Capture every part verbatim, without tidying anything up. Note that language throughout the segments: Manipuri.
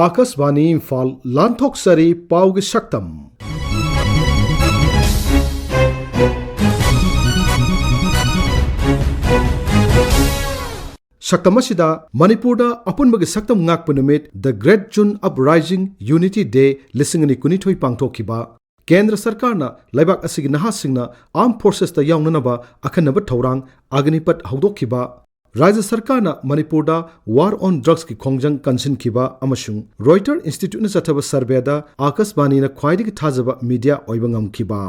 ꯑꯥꯀꯥꯁꯕꯥꯅꯤ ꯏꯝꯐꯥꯜ, ꯂꯥꯟꯊꯣꯛꯆꯔꯤ ꯄꯥꯎꯒꯤ ꯁꯛꯇꯝ꯫ ꯁꯛꯇꯝ ꯑꯁꯤꯗ ꯃꯅꯤꯄꯨꯔꯗ ꯑꯄꯨꯟꯕꯒꯤ ꯁꯛꯇꯝ ꯉꯥꯛꯄ ꯅꯨꯃꯤꯠ, The Great June Uprising Unity Day ꯂꯤꯁꯤꯡ ꯑꯅꯤ ꯀꯨꯟꯅꯤꯊꯣꯏ ꯄꯥꯡꯊꯣꯛꯈꯤꯕ, ꯀꯦꯟꯗ꯭ꯔ ꯁꯔꯀꯥꯔꯅ ꯂꯩꯕꯥꯛ ꯑꯁꯤꯒꯤ ꯅꯍꯥꯁꯤꯡꯅ Armed Forcesꯇ ꯌꯥꯎꯅꯅꯕ ꯑꯈꯟꯅꯕ ꯊꯧꯔꯥꯡ ꯑꯒꯅꯤꯄꯊ ꯍꯧꯗꯣꯛꯈꯤꯕ, ꯔꯥꯖ꯭ꯌ ꯁꯔꯀꯥꯔꯅ ꯃꯅꯤꯄꯨꯔꯗ War on Drugsꯀꯤ ꯈꯣꯡꯖꯪ ꯀꯟꯁꯤꯟꯈꯤꯕ ꯑꯃꯁꯨꯡ Reuters Instituteꯅ ꯆꯠꯊꯕ surveyꯗ ꯑꯥꯀꯥꯁꯕꯥꯅꯤꯅ ꯈ꯭ꯋꯥꯏꯗꯒꯤ ꯊꯥꯖꯕ media ꯑꯣꯏꯕ ꯉꯝꯈꯤꯕ꯫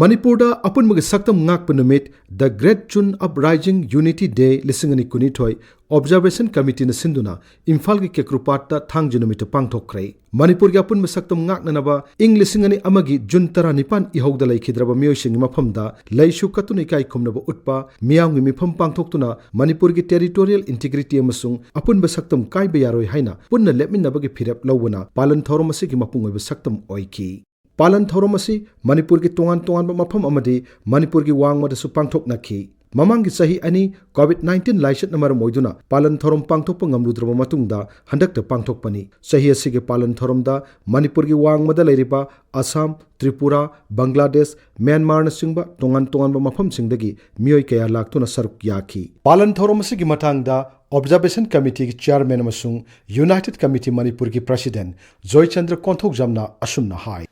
ꯃꯅꯤꯄꯨꯔꯗ ꯑꯄꯨꯟꯕꯒꯤ ꯁꯛꯇꯝ ꯉꯥꯛꯄ ꯅꯨꯃꯤꯠ, The Great June Uprising Unity Day ꯂꯤꯁꯤꯡ ꯑꯅꯤ ꯀꯨꯟꯅꯤꯊꯣꯏ, Observation Committeeꯅ ꯁꯤꯟꯗꯨꯅ ꯏꯝꯐꯥꯜꯒꯤ ꯀꯦꯀ꯭ꯔꯨꯄꯥꯠꯇ ꯊꯥꯡꯖ ꯅꯨꯃꯤꯠꯇ ꯄꯥꯡꯊꯣꯛꯈ꯭ꯔꯦ꯫ ꯃꯅꯤꯄꯨꯔꯒꯤ ꯑꯄꯨꯟꯕ ꯁꯛꯇꯝ ꯉꯥꯛꯅꯅꯕ ꯏꯪ ꯂꯤꯁꯤꯡ ꯑꯅꯤ ꯑꯃꯒꯤ ꯖꯨꯟ ꯇꯔꯥꯅꯤꯄꯥꯟ ꯏꯍꯧꯗ ꯂꯩꯈꯤꯗ꯭ꯔꯕ ꯃꯤꯑꯣꯏꯁꯤꯡꯒꯤ ꯃꯐꯝꯗ ꯂꯩꯁꯨ ꯀꯠꯇꯨꯅ ꯏꯀꯥꯏ ꯈꯨꯝꯅꯕ ꯎꯠꯄ, ꯃꯤꯌꯥꯝꯒꯤ ꯃꯤꯐꯝ ꯄꯥꯡꯊꯣꯛꯇꯨꯅ ꯃꯅꯤꯄꯨꯔꯒꯤ territorial integrity ꯑꯃꯁꯨꯡ ꯑꯄꯨꯟꯕ ꯁꯛꯇꯝ ꯀꯥꯏꯕ ꯌꯥꯔꯣꯏ ꯍꯥꯏꯅ ꯄꯨꯟꯅ ꯂꯦꯞꯃꯤꯟꯅꯕꯒꯤ ꯐꯤꯔꯦꯞ ꯂꯧꯕꯅ ꯄꯥꯂꯟ ꯊꯧꯔꯝ ꯑꯁꯤꯒꯤ ꯃꯄꯨꯡ ꯑꯣꯏꯕ ꯁꯛꯇꯝ ꯑꯣꯏꯈꯤ꯫ ꯄꯥꯂꯟ ꯊꯧꯔꯝ ꯑꯁꯤ ꯃꯅꯤꯄꯨꯔꯒꯤ ꯇꯣꯉꯥꯟ ꯇꯣꯉꯥꯟꯕ ꯃꯐꯝ ꯑꯃꯗꯤ ꯃꯅꯤꯄꯨꯔꯒꯤ ꯋꯥꯡꯃꯗꯁꯨ ꯄꯥꯡꯊꯣꯛꯅꯈꯤ꯫ ꯃꯃꯥꯡꯒꯤ ꯆꯍꯤ ꯑꯅꯤ COVID nineteen ꯂꯥꯏꯆꯠꯅ ꯃꯔꯝ ꯑꯣꯏꯗꯨꯅ ꯄꯥꯂꯟ ꯊꯧꯔꯝ ꯄꯥꯡꯊꯣꯛꯄ ꯉꯝꯂꯨꯗ꯭ꯔꯕ ꯃꯇꯨꯡꯗ ꯍꯟꯗꯛꯇ ꯄꯥꯡꯊꯣꯛꯄꯅꯤ꯫ ꯆꯍꯤ ꯑꯁꯤꯒꯤ ꯄꯥꯂꯟ ꯊꯧꯔꯝꯗ ꯃꯅꯤꯄꯨꯔꯒꯤ ꯋꯥꯡꯃꯗ ꯂꯩꯔꯤꯕ ꯑꯁꯥꯝ, ꯇ꯭ꯔꯤꯄꯨꯔꯥ, ꯕꯪꯒ꯭ꯂꯥꯗꯦꯁ, ꯃ꯭ꯌꯥꯟꯃꯥꯔꯅꯆꯤꯡꯕ ꯇꯣꯉꯥꯟ ꯇꯣꯉꯥꯟꯕ ꯃꯐꯝꯁꯤꯡꯗꯒꯤ ꯃꯤꯑꯣꯏ ꯀꯌꯥ ꯂꯥꯛꯇꯨꯅ ꯁꯔꯨꯛ ꯌꯥꯈꯤ꯫ ꯄꯥꯂꯟ ꯊꯧꯔꯝ ꯑꯁꯤꯒꯤ ꯃꯇꯥꯡꯗ Observation Committeeꯒꯤ chairman ꯑꯃꯁꯨꯡ United Committee ꯃꯅꯤꯄꯨꯔꯒꯤ president ꯖꯣꯏꯆꯟꯗ꯭ꯔ ꯀꯣꯟꯊꯧꯖꯝꯅ ꯑꯁꯨꯝꯅ ꯍꯥꯏ꯫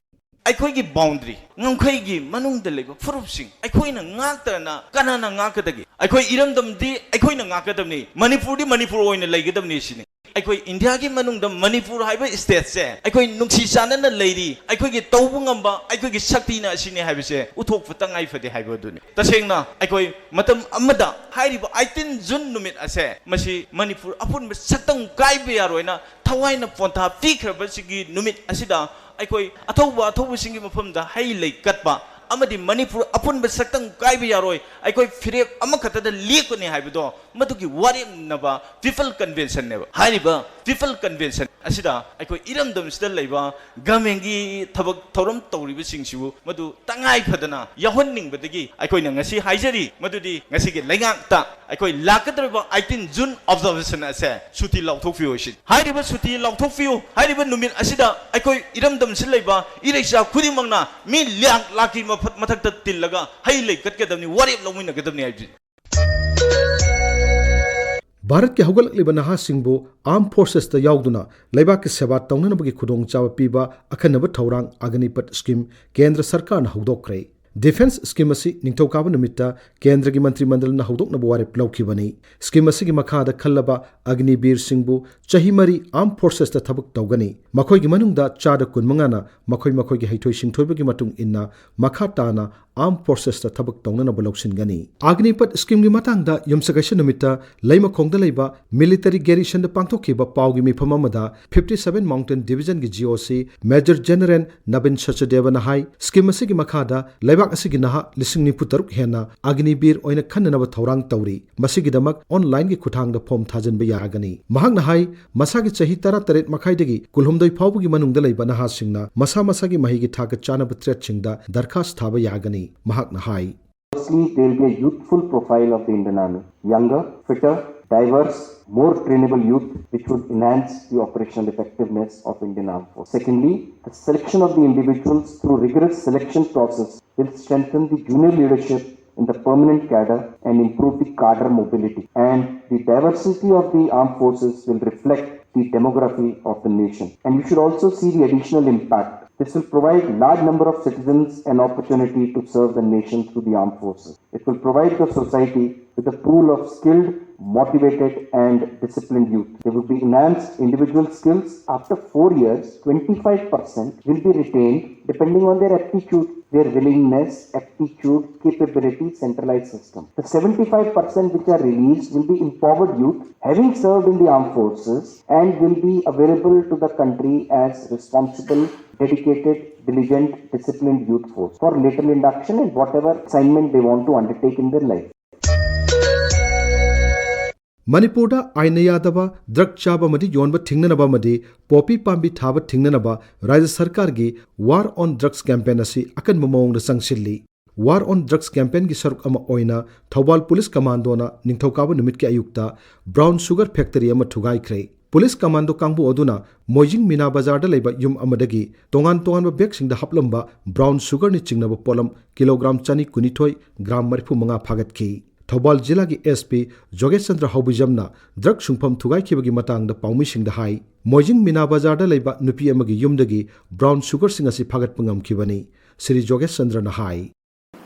ꯑꯩꯈꯣꯏꯒꯤ boundary, ꯉꯝꯈꯩꯒꯤ ꯃꯅꯨꯡꯗ ꯂꯩꯕ ꯐꯨꯔꯨꯞꯁꯤꯡ ꯑꯩꯈꯣꯏꯅ ꯉꯥꯛꯇꯅ ꯀꯅꯥꯅ ꯉꯥꯛꯀꯗꯒꯦ? ꯑꯩꯈꯣꯏ ꯏꯔꯝꯗꯝꯗꯤ ꯑꯩꯈꯣꯏꯅ ꯉꯥꯛꯀꯗꯕꯅꯤ꯫ ꯃꯅꯤꯄꯨꯔꯗꯤ ꯃꯅꯤꯄꯨꯔ ꯑꯣꯏꯅ ꯂꯩꯒꯗꯕꯅꯤ ꯁꯤꯅꯤ꯫ ꯑꯩꯈꯣꯏ ꯏꯟꯗꯤꯌꯥꯒꯤ ꯃꯅꯨꯡꯗ ꯃꯅꯤꯄꯨꯔ ꯍꯥꯏꯕ stateꯁꯦ ꯑꯩꯈꯣꯏ ꯅꯨꯡꯁꯤ ꯆꯥꯟꯅꯅ ꯂꯩꯔꯤ, ꯑꯩꯈꯣꯏꯒꯤ ꯇꯧꯕ ꯉꯝꯕ, ꯑꯩꯈꯣꯏꯒꯤ ꯁꯛꯇꯤꯅ ꯑꯁꯤꯅꯤ ꯍꯥꯏꯕꯁꯦ ꯎꯠꯊꯣꯛꯄ ꯇꯉꯥꯏ ꯐꯗꯦ ꯍꯥꯏꯕ ꯑꯗꯨꯅꯤ꯫ ꯇꯁꯦꯡꯅ ꯑꯩꯈꯣꯏ ꯃꯇꯝ ꯑꯃꯗ ꯍꯥꯏꯔꯤꯕ eighteen June ꯅꯨꯃꯤꯠ ꯑꯁꯦ ꯃꯁꯤ ꯃꯅꯤꯄꯨꯔ ꯑꯄꯨꯟꯕ ꯁꯛꯇꯝ ꯀꯥꯏꯕ ꯌꯥꯔꯣꯏꯅ ꯊꯋꯥꯏꯅ ꯄꯣꯟꯊꯥ ꯄꯤꯈ꯭ꯔꯕꯁꯤꯒꯤ ꯅꯨꯃꯤꯠ ꯑꯁꯤꯗ ꯑꯩꯈꯣꯏ ꯑꯊꯧꯕ ꯑꯊꯧꯕꯁꯤꯡꯒꯤ ꯃꯐꯝꯗ ꯍꯩ ꯂꯩ ꯀꯠꯄ, ꯑꯃꯗꯤ ꯃꯅꯤꯄꯨꯔ ꯑꯄꯨꯟꯕ ꯁꯛꯇꯝ ꯀꯥꯏꯕ ꯌꯥꯔꯣꯏ, ꯑꯩꯈꯣꯏ ꯐꯤꯔꯦꯞ ꯑꯃꯈꯛꯇꯗ ꯂꯦꯞꯀꯅꯤ ꯍꯥꯏꯕꯗꯣ, ꯃꯗꯨꯒꯤ ꯋꯥꯔꯦꯞꯅꯕ ꯄꯤꯄꯜ ꯀꯟꯚꯦꯟꯁꯟꯅꯦꯕ꯫ ꯍꯥꯏꯔꯤꯕ ꯄꯤꯄꯜ ꯀꯟꯚꯦꯟꯁꯟ ꯑꯁꯤꯗ ꯑꯩꯈꯣꯏ ꯏꯔꯝꯗꯝꯁꯤꯗ ꯂꯩꯕ ꯒꯃꯦꯟꯒꯤ ꯊꯕꯛ ꯊꯧꯔꯝ ꯇꯧꯔꯤꯕꯁꯤꯡꯁꯤꯕꯨ ꯃꯗꯨ ꯇꯉꯥꯏ ꯐꯗꯅ ꯌꯥꯎꯍꯟꯅꯤꯡꯕꯗꯒꯤ ꯑꯩꯈꯣꯏꯅ ꯉꯁꯤ ꯍꯥꯏꯖꯔꯤ, ꯃꯗꯨꯗꯤ ꯉꯁꯤꯒꯤ ꯂꯩꯉꯥꯛꯇ ꯑꯩꯈꯣꯏ ꯂꯥꯛꯀꯗꯧꯔꯤꯕ ꯑꯩꯇꯤꯟ ꯖꯨꯟ ꯑꯣꯕꯖꯔꯕꯦꯁꯟ ꯑꯁꯦ ꯁꯨꯇꯤ ꯂꯥꯎꯊꯣꯛꯄꯤꯌꯨ꯫ ꯁꯤ ꯍꯥꯏꯔꯤꯕ ꯁꯨꯇꯤ ꯂꯥꯎꯊꯣꯛꯄꯤꯌꯨ ꯍꯥꯏꯔꯤꯕ ꯅꯨꯃꯤꯠ ꯑꯁꯤꯗ ꯑꯩꯈꯣꯏ ꯏꯔꯝꯗꯝꯁꯤ ꯂꯩꯕ ꯏꯔꯩꯆꯥ ꯈꯨꯗꯤꯡꯃꯛꯅ ꯃꯤ ꯂꯥꯛ ꯂꯥꯛꯀꯤ ꯃꯐ- ꯃꯊꯛꯇ ꯇꯤꯜꯂꯒ ꯍꯩ ꯂꯩ ꯀꯠꯀꯗꯕꯅꯤ, ꯋꯥꯔꯦꯞ ꯂꯧꯃꯤꯟꯅꯒꯗꯕꯅꯤ ꯍꯥꯏꯕꯁꯤ꯫ ꯚꯥꯔꯠꯀꯤ ꯍꯧꯒꯠꯂꯛꯂꯤꯕ ꯅꯍꯥꯁꯤꯡꯕꯨ ꯑꯥꯔꯝ ꯐꯣꯔꯁꯦꯁꯇ ꯌꯥꯎꯗꯨꯅ ꯂꯩꯕꯥꯛꯀꯤ ꯁꯦꯕꯥ ꯇꯧꯅꯅꯕꯒꯤ ꯈꯨꯗꯣꯡꯆꯥꯕ ꯄꯤꯕ ꯑꯈꯟꯅꯕ ꯊꯧꯔꯥꯡ ꯑꯒꯅꯤꯄꯠ ꯁ꯭ꯀꯤꯝ ꯀꯦꯟꯗ꯭ꯔ ꯁꯔꯀꯥꯔꯅ ꯍꯧꯗꯣꯛꯈ꯭ꯔꯦ꯫ ꯗꯤꯐꯦꯟꯁ ꯁ꯭ꯀꯤꯝ ꯑꯁꯤ ꯅꯤꯡꯊꯧꯀꯥꯕ ꯅꯨꯃꯤꯠꯇ ꯀꯦꯟꯗ꯭ꯔꯒꯤ ꯃꯟꯇ꯭ꯔꯤ ꯃꯟꯗꯜꯅ ꯍꯧꯗꯣꯛꯅꯕ ꯋꯥꯔꯦꯞ ꯂꯧꯈꯤꯕꯅꯤ꯫ ꯁ꯭ꯀꯤꯝ ꯑꯁꯤꯒꯤ ꯃꯈꯥꯗ ꯈꯜꯂꯕ ꯑꯒꯅꯤꯕꯤꯔꯁꯤꯡꯕꯨ ꯆꯍꯤ ꯃꯔꯤ ꯑꯥꯔꯝ ꯐꯣꯔꯁꯦꯁꯇ ꯊꯕꯛ ꯇꯧꯒꯅꯤ꯫ ꯃꯈꯣꯏꯒꯤ ꯃꯅꯨꯡꯗ ꯆꯥꯗ ꯀꯨꯟꯃꯉꯥꯅ ꯃꯈꯣꯏ ꯃꯈꯣꯏꯒꯤ ꯍꯩꯊꯣꯏ ꯁꯤꯡꯊꯣꯏꯕꯒꯤ ꯃꯇꯨꯡ ꯏꯟꯅ ꯃꯈꯥ ꯇꯥꯅ ꯑꯥꯔꯝ ꯐꯣꯔꯁꯦꯁꯇ ꯊꯕꯛ ꯇꯧꯅꯅꯕ ꯂꯧꯁꯤꯟꯒꯅꯤ꯫ ꯑꯒꯅꯤꯄꯠ ꯁ꯭ꯀꯤꯝꯒꯤ ꯃꯇꯥꯡꯗ ꯌꯨꯝꯁꯀꯩꯁ ꯅꯨꯃꯤꯠꯇ ꯂꯩꯃꯈꯣꯡꯗ ꯂꯩꯕ ꯃꯤꯂꯤꯇꯔꯤ ꯒꯦꯔꯤꯁꯟꯗ ꯄꯥꯡꯊꯣꯛꯈꯤꯕ ꯄꯥꯎꯒꯤ ꯃꯤꯐꯝ ꯑꯃꯗ fifty seven mountain ꯗꯤꯕꯤꯖꯟꯒꯤ G O ꯁꯤ ꯃꯦꯖꯔ ꯖꯦꯅꯔꯦꯜ ꯅꯕꯤꯟ ꯁꯆꯗꯦꯕꯅ ꯍꯥꯏ, ꯁ꯭ꯀꯤꯝ ꯑꯁꯤꯒꯤ ꯃꯈꯥꯗ ꯂꯩꯕꯥꯛ ꯑꯁꯤꯒꯤ ꯅꯍꯥ ꯂꯤꯁꯤꯡ ꯅꯤꯐꯨ ꯇꯔꯨꯛ ꯍꯦꯟꯅ ꯑꯒꯅꯤꯕꯤꯔ ꯑꯣꯏꯅ ꯈꯟꯅꯅꯕ ꯊꯧꯔꯥꯡ ꯇꯧꯔꯤ꯫ ꯃꯁꯤꯒꯤꯗꯃꯛ ꯑꯣꯟꯂꯥꯏꯟꯒꯤ ꯈꯨꯠꯊꯥꯡꯗ ꯐꯣꯝ ꯊꯥꯖꯤꯟꯕ ꯌꯥꯒꯅꯤ꯫ ꯃꯍꯥꯛꯅ ꯍꯥꯏ, ꯃꯁꯥꯒꯤ ꯆꯍꯤ ꯇꯔꯥꯇꯔꯦꯠ ꯃꯈꯥꯏꯗꯒꯤ ꯀꯨꯟꯍꯨꯝꯗꯣꯏ ꯐꯥꯎꯕꯒꯤ ꯃꯅꯨꯡꯗ ꯂꯩꯕ ꯅꯍꯥꯁꯤꯡꯅ ꯃꯁꯥ ꯃꯁꯥꯒꯤ ꯃꯍꯩꯒꯤ ꯊꯥꯛꯀ ꯆꯥꯅꯕ ꯇ꯭ꯔꯦꯗꯁꯤꯡꯗ ꯗꯔꯈꯥꯁ ꯊꯥꯕ ꯌꯥꯒꯅꯤ꯫ ꯃꯍꯥꯛꯅ ꯍꯥꯏ, Firstly, there will be a youthful profile of the Indian Army, younger, fitter, diverse, more trainable youth, which would enhance the operational effectiveness of Indian Armed Force. Secondly, the selection of the individuals through rigorous selection process will strengthen the junior leadership in the permanent cadre and improve the cadre mobility. And the diversity of the armed forces will reflect the demography of the nation. And you should also see the additional impact. This will provide large number of citizens an opportunity to serve the nation through the armed forces. It will provide the society with a pool of skilled, motivated, and disciplined youth. There will be enhanced individual skills. After four years, twenty-five percent will be retained depending on their aptitude, their willingness, aptitude, capability, centralized system. The seventy-five percent which are released will be empowered youth having served in the armed forces and will be available to the country as responsible dedicated, diligent, disciplined youth force for lateral induction and whatever assignment they want to undertake in their life. ꯃꯅꯤꯄꯨꯔꯗ ꯑꯥꯏꯟꯅ ꯌꯥꯗꯕ ꯗ꯭ꯔꯒ ꯆꯥꯕ ꯑꯃꯗꯤ ꯌꯣꯟꯕ ꯊꯤꯡꯅꯅꯕ ꯑꯃꯗꯤ ꯄꯣꯄꯤ ꯄꯥꯝꯕꯤ ꯊꯥꯕ ꯊꯤꯡꯅꯅꯕ ꯔꯥꯖ꯭ꯌ ꯁꯔꯀꯥꯔꯒꯤ War on Drugs campaign ꯑꯁꯤ ꯑꯀꯟꯕ ꯃꯑꯣꯡꯗ ꯆꯪꯁꯤꯜꯂꯤ꯫ War on Drugs campaignꯒꯤ ꯁꯔꯨꯛ ꯑꯃ ꯑꯣꯏꯅ ꯊꯧꯕꯥꯜ ꯄꯨꯂꯤꯁ ꯀꯃꯥꯟꯗꯣꯅ ꯅꯤꯡꯊꯧꯀꯥꯕ ꯅꯨꯃꯤꯠꯀꯤ ꯑꯌꯨꯛꯇ brown sugar factory ꯑꯃ ꯊꯨꯒꯥꯏꯈ꯭ꯔꯦ꯫ ꯄꯨꯂꯤꯁ ꯀꯃꯥꯟꯗꯣ ꯀꯥꯡꯕꯨ ꯑꯗꯨꯅ ꯃꯣꯏꯖꯤꯡ ꯃꯤꯅꯥ ꯕꯖꯥꯔꯗ ꯂꯩꯕ ꯌꯨꯝ ꯑꯃꯗꯒꯤ ꯇꯣꯉꯥꯟ ꯇꯣꯉꯥꯟꯕ ꯕꯦꯒꯁꯤꯡꯗ ꯍꯥꯞꯂꯝꯕ brown sugarꯅ ꯆꯤꯡꯅꯕ ꯄꯣꯠꯂꯝ ꯀꯤꯂꯣꯒ꯭ꯔꯥꯝ ꯆꯅꯤ ꯀꯨꯟꯅꯤꯊꯣꯏ, ꯒ꯭ꯔꯥꯝ ꯃꯔꯤꯐꯨ ꯃꯉꯥ ꯐꯥꯒꯠꯈꯤ꯫ ꯊꯧꯕꯥꯜ ꯖꯤꯂꯥꯒꯤ SP ꯖꯣꯒꯦꯁ ꯆꯟꯗ꯭ꯔ ꯍꯥꯎꯕꯤꯖꯝꯅ ꯗ꯭ꯔꯒ ꯁꯨꯡꯐꯝ ꯊꯨꯒꯥꯏꯈꯤꯕꯒꯤ ꯃꯇꯥꯡꯗ ꯄꯥꯎꯃꯤꯁꯤꯡꯗ ꯍꯥꯏ, ꯃꯣꯏꯖꯤꯡ ꯃꯤꯅꯥ ꯕꯖꯥꯔꯗ ꯂꯩꯕ ꯅꯨꯄꯤ ꯑꯃꯒꯤ ꯌꯨꯝꯗꯒꯤ brown sugarꯁꯤꯡ ꯑꯁꯤ ꯐꯥꯒꯠꯄ ꯉꯝꯈꯤꯕꯅꯤ꯫ ꯁ꯭ꯔꯤ ꯖꯣꯒꯦꯁ ꯆꯟꯗ꯭ꯔꯅ ꯍꯥꯏ꯫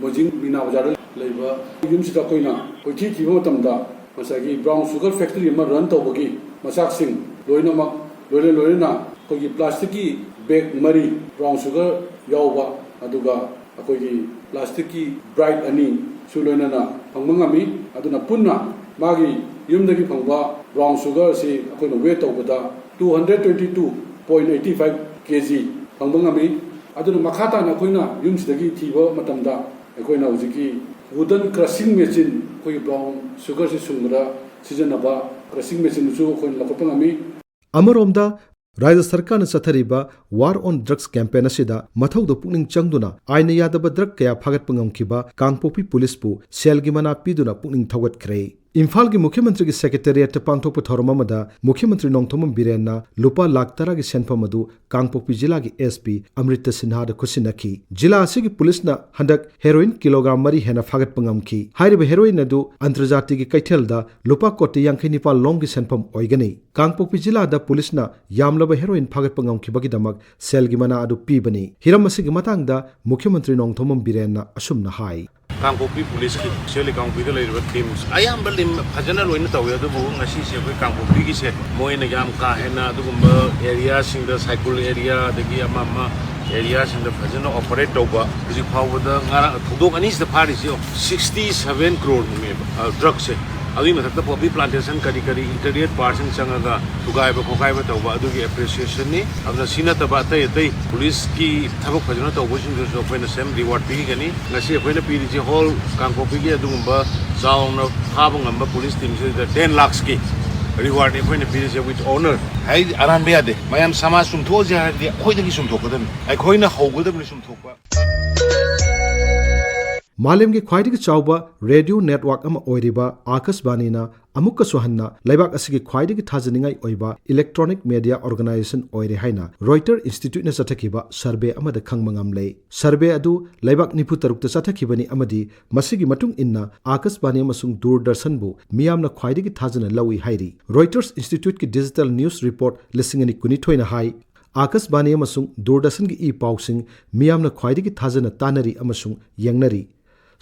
ꯃꯣꯏꯖꯤꯡ ꯃꯤꯅꯥ ꯕꯖꯥꯔꯗ ꯂꯩꯕ ꯌꯨꯝꯁꯤꯗ ꯑꯩꯈꯣꯏꯅ ꯀꯣꯏꯊꯤ ꯊꯤꯕ ꯃꯇꯝꯗ ꯉꯁꯥꯏꯒꯤ brown sugar factory ꯑꯃ run ꯇꯧꯕꯒꯤ ꯃꯆꯥꯛꯁꯤꯡ ꯂꯣꯏꯅꯃꯛ, ꯂꯣꯏꯅ ꯂꯣꯏꯅꯅ ꯑꯩꯈꯣꯏꯒꯤ plasticꯀꯤ bag ꯃꯔꯤ brown sugar ꯌꯥꯎꯕ, ꯑꯗꯨꯒ ꯑꯩꯈꯣꯏꯒꯤ plasticꯀꯤ bright ꯑꯅꯤꯁꯨ ꯂꯣꯏꯅꯅ ꯐꯪꯕ ꯉꯝꯃꯤ꯫ ꯑꯗꯨꯅ ꯄꯨꯟꯅ ꯃꯥꯒꯤ ꯌꯨꯝꯗꯒꯤ ꯐꯪꯕ brown sugar ꯑꯁꯤ ꯑꯩꯈꯣꯏꯅ weight ꯇꯧꯕꯗ two hundred twenty two point eighty five kg ꯐꯪꯕ ꯉꯝꯃꯤ꯫ ꯑꯗꯨꯅ ꯃꯈꯥ ꯇꯥꯅ ꯑꯩꯈꯣꯏꯅ ꯌꯨꯝꯁꯤꯗꯒꯤ ꯊꯤꯕ ꯃꯇꯝꯗ ꯑꯩꯈꯣꯏꯅ ꯍꯧꯖꯤꯛꯀꯤ wooden crushing machine, ꯑꯩꯈꯣꯏꯒꯤ brown sugarꯁꯤ ꯁꯨꯡꯕꯗ ꯁꯤꯖꯤꯟꯅꯕ crushing machineꯗꯨꯁꯨ ꯑꯩꯈꯣꯏꯅ ꯂꯧꯈꯠꯄ ꯉꯝꯃꯤ꯫ ꯑꯃꯔꯣꯝꯗ, ꯔꯥꯖ꯭ꯌ ꯁꯔꯀꯥꯔꯅ ꯆꯠꯊꯔꯤꯕ War on Drugs campaign ꯑꯁꯤꯗ ꯃꯊꯧꯗ ꯄꯨꯛꯅꯤꯡ ꯆꯪꯗꯨꯅ ꯑꯥꯏꯟꯅ ꯌꯥꯗꯕ ꯗ꯭ꯔꯒ ꯀꯌꯥ ꯐꯥꯒꯠꯄ ꯉꯝꯈꯤꯕ ꯀꯥꯡꯄꯣꯛꯄꯤ ꯄꯨꯂꯤꯁꯄꯨ ꯁꯦꯜꯒꯤ ꯃꯅꯥ ꯄꯤꯗꯨꯅ ꯄꯨꯛꯅꯤꯡ ꯊꯧꯒꯠꯈ꯭ꯔꯦ꯫ ꯏꯝꯐꯥꯜꯒꯤ ꯃꯨꯈ꯭ꯌ ꯃꯟꯇ꯭ꯔꯤꯒꯤ ꯁꯦꯀ꯭ꯔꯦꯇꯦꯔꯤꯌꯦꯠꯇ ꯄꯥꯡꯊꯣꯛꯄ ꯊꯧꯔꯝ ꯑꯃꯗ ꯃꯨꯈ꯭ꯌ ꯃꯟꯇ꯭ꯔꯤ ꯅꯣꯡꯊꯣꯝꯕꯝ ꯕꯤꯔꯦꯟꯅ ꯂꯨꯄꯥ ꯂꯥꯈ ꯇꯔꯥꯒꯤ ꯁꯦꯟꯐꯝ ꯑꯗꯨ ꯀꯥꯡꯄꯣꯛꯄꯤ ꯖꯤꯂꯥꯒꯤ SP ꯑꯃ꯭ꯔꯤꯇꯥ ꯁꯤꯟꯍꯥꯗ ꯈꯨꯠꯁꯤꯟꯅꯈꯤ꯫ ꯖꯤꯂꯥ ꯑꯁꯤꯒꯤ ꯄꯨꯂꯤꯁꯅ ꯍꯟꯗꯛ heroin ꯀꯤꯂꯣꯒ꯭ꯔꯥꯝ ꯃꯔꯤ ꯍꯦꯟꯅ ꯐꯥꯒꯠꯄ ꯉꯝꯈꯤ꯫ ꯍꯥꯏꯔꯤꯕ heroin ꯑꯗꯨ ꯑꯟꯇꯔꯖꯥꯇꯤꯒꯤ ꯀꯩꯊꯦꯜꯗ ꯂꯨꯄꯥ ꯀꯣꯇꯤ ꯌꯥꯡꯈꯩ ꯅꯤꯄꯥꯜ ꯂꯣꯝꯒꯤ ꯁꯦꯟꯐꯝ ꯑꯣꯏꯒꯅꯤ꯫ ꯀꯥꯡꯄꯣꯛꯄꯤ ꯖꯤꯂꯥꯗ ꯄꯨꯂꯤꯁꯅ ꯌꯥꯝꯂꯕ heroin ꯐꯥꯒꯠꯄ ꯉꯝꯈꯤꯕꯒꯤꯗꯃꯛ ꯁꯦꯜꯒꯤ ꯃꯅꯥ ꯑꯗꯨ ꯄꯤꯕꯅꯤ꯫ ꯍꯤꯔꯝ ꯑꯁꯤꯒꯤ ꯃꯇꯥꯡꯗ ꯃꯨꯈ꯭ꯌ ꯃꯟꯇ꯭ꯔꯤ ꯅꯣꯡꯊꯣꯝꯕꯝ ꯕꯤꯔꯦꯟꯅ ꯑꯁꯨꯝꯅ ꯍꯥꯏ꯫ ꯀꯥꯡꯄꯣꯛꯄꯤ ꯄꯨꯂꯤꯁꯀꯤ, ꯁꯤꯁꯤꯑꯦꯜ ꯀꯥꯡꯄꯣꯛꯄꯤꯗ ꯂꯩꯔꯤꯕ teams ꯑꯌꯥꯝꯕ team ꯐꯖꯅ ꯂꯣꯏꯅ ꯇꯧꯋꯤ, ꯑꯗꯨꯕꯨ ꯉꯁꯤꯁꯦ ꯑꯩꯈꯣꯏ ꯀꯥꯡꯄꯣꯛꯄꯤꯒꯤꯁꯦ ꯃꯣꯏꯅ ꯌꯥꯝ ꯀꯥ ꯍꯦꯟꯅ ꯑꯗꯨꯒꯨꯝꯕ areaꯁꯤꯡꯗ, ꯁꯥꯏꯀꯨꯜ area ꯑꯗꯒꯤ ꯑꯃ ꯑꯃ areaꯁꯤꯡꯗ ꯐꯖꯅ operate ꯇꯧꯕ꯫ ꯍꯧꯖꯤꯛ ꯐꯥꯎꯕꯗ ꯉꯔꯥꯡ ꯊꯧꯗꯣꯛ ꯑꯅꯤꯁꯤꯗ ꯐꯥꯔꯤꯁꯤ ꯌꯦꯡꯉꯨ, sixty seven crore ꯅꯦꯕ, ꯑ, drugꯁꯦ꯫ ꯑꯗꯨꯒꯤ ꯃꯊꯛꯇ ꯄꯣꯄꯤ ꯄ꯭ꯂꯥꯟꯇꯦꯁꯟ ꯀꯔꯤ ꯀꯔꯤ ꯏꯟꯇꯔꯦꯁ ꯄꯥꯔꯁꯟ ꯆꯪꯉꯒ ꯊꯨꯒꯥꯏꯕ ꯈꯣꯠꯀꯥꯏꯕ ꯇꯧꯕ ꯑꯗꯨꯒꯤ ꯑꯦꯄ꯭ꯔꯤꯁꯤꯌꯦꯁꯟꯅꯤ꯫ ꯑꯗꯨꯅ ꯁꯤ ꯅꯠꯇꯕ ꯑꯇꯩ ꯑꯇꯩ ꯄꯨꯂꯤꯁꯀꯤ ꯊꯕꯛ ꯐꯖꯅ ꯇꯧꯕꯁꯤꯡꯗꯨꯁꯨ ꯑꯩꯈꯣꯏꯅ ꯁꯦꯝ ꯔꯤꯋꯥꯔꯗ ꯄꯤꯒꯅꯤ꯫ ꯉꯁꯤ ꯑꯩꯈꯣꯏꯅ ꯄꯤꯔꯤꯁꯤ ꯍꯣꯜ ꯀꯥꯡꯄꯣꯛꯄꯤꯒꯤ ꯑꯗꯨꯒꯨꯝꯕ ꯆꯥꯎꯅ ꯐꯥꯕ ꯉꯝꯕ ꯄꯨꯂꯤꯁ ꯇꯤꯝꯁꯤꯗ ꯇꯦꯟ ꯂꯥꯛꯁꯀꯤ ꯔꯤꯋꯥꯔꯗꯅꯤ ꯑꯩꯈꯣꯏꯅ ꯄꯤꯔꯤꯁꯦ with honor꯫ ꯍꯥꯏꯗꯤ ꯑꯔꯥꯟꯕ ꯌꯥꯗꯦ꯫ ꯃꯌꯥꯝ ꯁꯃꯥꯖ ꯆꯨꯝꯊꯣꯛꯑꯁꯦ ꯍꯥꯏꯔꯗꯤ ꯑꯩꯈꯣꯏꯗꯒꯤ ꯆꯨꯝꯊꯣꯛꯀꯗꯕꯅꯤ꯫ ꯑꯩꯈꯣꯏꯅ ꯍꯧꯒꯗꯕꯅꯤ ꯆꯨꯝꯊꯣꯛꯄ꯫ ꯃꯥꯂꯦꯝꯒꯤ ꯈ꯭ꯋꯥꯏꯗꯒꯤ ꯆꯥꯎꯕ ꯔꯦꯗꯤꯑꯣ ꯅꯦꯠꯋꯥꯔꯛ ꯑꯃ ꯑꯣꯏꯔꯤꯕ ꯑꯥꯀꯥꯁꯕꯥꯅꯤꯅ ꯑꯃꯨꯛꯀꯁꯨ ꯍꯟꯅ ꯂꯩꯕꯥꯛ ꯑꯁꯤꯒꯤ ꯈ꯭ꯋꯥꯏꯗꯒꯤ ꯊꯥꯖꯅꯤꯡꯉꯥꯏ ꯑꯣꯏꯕ ꯏꯂꯦꯛꯇ꯭ꯔꯣꯅꯤꯛ ꯃꯦꯗꯤꯌꯥ ꯑꯣꯔꯒꯅꯥꯏꯖꯦꯁꯟ ꯑꯣꯏꯔꯦ ꯍꯥꯏꯅ ꯔꯣꯏꯇꯔ ꯏꯟꯁꯇꯤꯇ꯭ꯌꯨꯠꯅ ꯆꯠꯊꯈꯤꯕ ꯁꯔꯚꯦ ꯑꯃꯗ ꯈꯪꯕ ꯉꯝꯂꯦ꯫ ꯁꯔꯚꯦ ꯑꯗꯨ ꯂꯩꯕꯥꯛ ꯅꯤꯐꯨ ꯇꯔꯨꯛꯇ ꯆꯠꯊꯈꯤꯕꯅꯤ ꯑꯃꯗꯤ ꯃꯁꯤꯒꯤ ꯃꯇꯨꯡ ꯏꯟꯅ ꯑꯥꯀꯥꯁꯕꯥꯅꯤ ꯑꯃꯁꯨꯡ ꯗꯨꯔꯗꯔꯁꯟꯕꯨ ꯃꯤꯌꯥꯝꯅ ꯈ꯭ꯋꯥꯏꯗꯒꯤ ꯊꯥꯖꯅ ꯂꯧꯏ ꯍꯥꯏꯔꯤ꯫ ꯔꯣꯏꯇꯔꯁ ꯏꯟꯁꯇꯤꯇ꯭ꯌꯨꯠꯀꯤ ꯗꯤꯖꯤꯇꯦꯜ ꯅ꯭ꯌꯨꯁ ꯔꯤꯄꯣꯔꯠ ꯂꯤꯁꯤꯡ ꯑꯅꯤ ꯀꯨꯟꯅꯤꯊꯣꯏꯅ ꯍꯥꯏ, ꯑꯥꯀꯥꯁꯕꯥꯅꯤ ꯑꯃꯁꯨꯡ ꯗꯨꯔꯗꯔꯁꯟꯒꯤ ꯏ ꯄꯥꯎꯁꯤꯡ ꯃꯤꯌꯥꯝꯅ ꯈ꯭ꯋꯥꯏꯗꯒꯤ ꯊꯥꯖꯅ ꯇꯥꯅꯔꯤ ꯑꯃꯁꯨꯡ ꯌꯦꯡꯅꯔꯤ꯫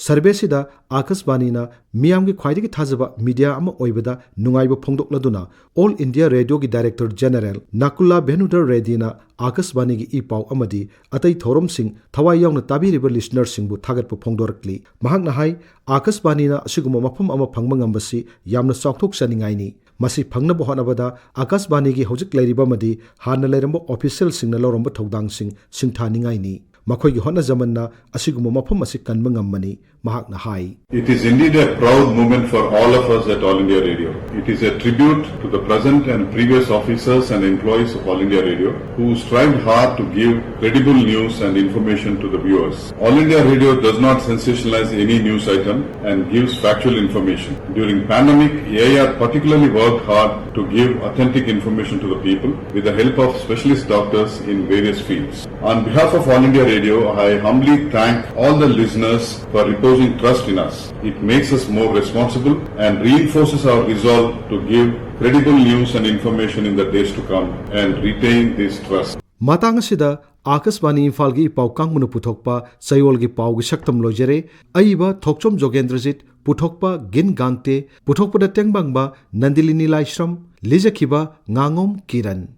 ꯁꯔꯚꯦꯁꯤꯗ ꯑꯥꯀꯥꯁꯕꯥꯅꯤꯅ ꯃꯤꯌꯥꯝꯒꯤ ꯈ꯭ꯋꯥꯏꯗꯒꯤ ꯊꯥꯖꯕ ꯃꯤꯗꯤꯌꯥ ꯑꯃ ꯑꯣꯏꯕꯗ ꯅꯨꯡꯉꯥꯏꯕ ꯐꯣꯡꯗꯣꯛꯂꯗꯨꯅ all India ꯔꯦꯗꯤꯑꯣꯒꯤ director general ꯅꯀꯨꯂꯥ ꯚꯦꯅꯨꯙꯔ ꯔꯦꯗꯤꯅ ꯑꯥꯀꯥꯁꯕꯥꯅꯤꯒꯤ E ꯄꯥꯎ ꯑꯃꯗꯤ ꯑꯇꯩ ꯊꯧꯔꯝꯁꯤꯡ ꯊꯋꯥꯏ ꯌꯥꯎꯅ ꯇꯥꯕꯤꯔꯤꯕ ꯂꯤꯁꯅꯔꯁꯤꯡꯕꯨ ꯊꯥꯒꯠꯄ ꯐꯣꯡꯗꯣꯔꯛꯂꯤ꯫ ꯃꯍꯥꯛꯅ ꯍꯥꯏ, ꯑꯥꯀꯥꯁꯕꯥꯅꯤꯅ ꯑꯁꯤꯒꯨꯝꯕ ꯃꯐꯝ ꯑꯃ ꯐꯪꯕ ꯉꯝꯕꯁꯤ ꯌꯥꯝꯅ ꯆꯥꯎꯊꯣꯛꯆꯅꯤꯡꯉꯥꯏꯅꯤ꯫ ꯃꯁꯤ ꯐꯪꯅꯕ ꯍꯣꯠꯅꯕꯗ ꯑꯥꯀꯥꯁꯕꯥꯅꯤꯒꯤ ꯍꯧꯖꯤꯛ ꯂꯩꯔꯤꯕ ꯑꯃꯗꯤ ꯍꯥꯟꯅ ꯂꯩꯔꯝꯕ ꯑꯣꯐꯤꯁꯤꯌꯦꯜꯁꯤꯡꯅ ꯂꯧꯔꯝꯕ ꯊꯧꯗꯥꯡꯁꯤꯡ ꯁꯤꯡꯊꯥꯅꯤꯡꯉꯥꯏꯅꯤ꯫ ꯃꯈꯣꯏꯒꯤ ꯍꯣꯠꯅꯖꯃꯟꯅ ꯑꯁꯤꯒꯨꯝꯕ ꯃꯐꯝ ꯑꯁꯤ ꯀꯟꯕ ꯉꯝꯕꯅꯤ, ꯃꯍꯥꯛꯅ ꯍꯥꯏ꯫ It is indeed a proud moment for all of us at All India Radio. It is a tribute to the present and previous officers and employees of All India Radio who strived hard to give credible news and information to the viewers. All India Radio does not sensationalize any news item and gives factual information. During pandemic, A I R particularly worked hard to give authentic information to the people with the help of specialist doctors in various fields. On behalf of All India Radio, I humbly thank all the listeners for reposing trust in us. It makes us more responsible and reinforces our resolve to give credible news and information in the days to come and retain this trust. ꯃꯇꯥꯡ ꯑꯁꯤꯗ ꯑꯥꯀꯥꯁꯕꯥꯅꯤ ꯏꯝꯐꯥꯜꯒꯤ ꯏ ꯄꯥꯎ ꯀꯥꯡꯕꯨꯅ ꯄꯨꯊꯣꯛꯄ ꯆꯌꯣꯜꯒꯤ ꯄꯥꯎꯒꯤ ꯁꯛꯇꯝ ꯂꯣꯏꯖꯔꯦ꯫ ꯑꯏꯕ ꯊꯣꯛꯆꯣꯝ ꯖꯣꯒꯦꯟꯗ꯭ꯔꯖꯤꯠ, ꯄꯨꯊꯣꯛꯄ ꯒꯤꯟ ꯒꯥꯡꯇꯦ, ꯄꯨꯊꯣꯛꯄꯗ ꯇꯦꯡꯕꯥꯡꯕ ꯅꯟꯗꯤꯂꯤꯅꯤ ꯂꯥꯏꯁ꯭ꯔꯝ, ꯂꯤꯖꯈꯤꯕ ꯉꯥꯉꯣꯝ ꯀꯤꯔꯟ꯫